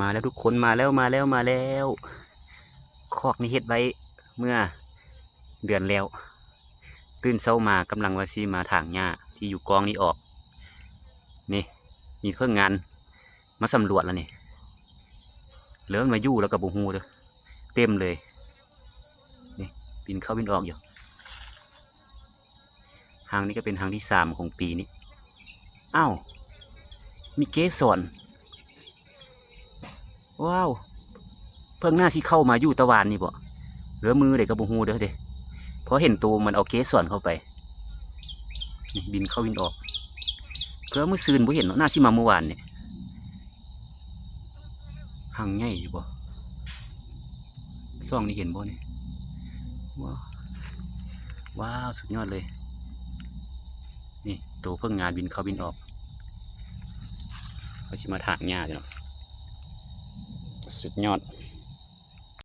ມາແລ້ວທຸກຄົນ ມາແລ້ວ ມາແລ້ວ ມາແລ້ວ. ຄອກນີ້ເຮັດໄວ້ເມື່ອເດືອນແລ້ວ. ຕື່ນເຊົ້າມາກຳລັງວ່າຊິມາຖາງຫຍ້າທີ່ຢູ່ກ້ອງນີ້ອອກ. ນີ້ ມີເພິ່ງງານມາສຳຫຼວດແລ້ວນີ້. ເລີ່ມມາຢູ່ແລ້ວກໍບໍ່ຮູ້ເດີ້. ເຕັມເລີຍ. ນີ້ ບິນເຂົ້າບິນອອກຢູ່. ຮັງນີ້ກໍເປັນຮັງທີສາມຂອງປີນີ້. ອ້າວ ມີເກສອນ. ວ້າວ ເພິ່ງໜ້າຊິເຂົ້າມາຢູ່ຕາວານນີ້ບໍ? ເຫຼືອມື້ໃດກໍບໍ່ຮູ້ເດີ້ເດ້. ພໍເຫັນໂຕມັນເອົາເກສອນເຂົ້າໄປ. ນີ້ ບິນເຂົ້າບິນອອກ. ຄືມື້ຊືນບໍ່ເຫັນເນາະ, ໜ້າຊິມາມື້ວານນີ້. ຮັງໃຫຍ່ຢູ່ບໍ? ຊ່ອງນີ້ເຫັນບໍ່ນີ້? ວ້າວ ວ້າວ ສຸດຍອດເລີຍ. ນີ້ ໂຕເພິ່ງງາບິນເຂົ້າບິນອອກ. ເຂົາຊິມາຖາງຫຍ້າຢູ່ເນາະ. ສຸດຍອດ.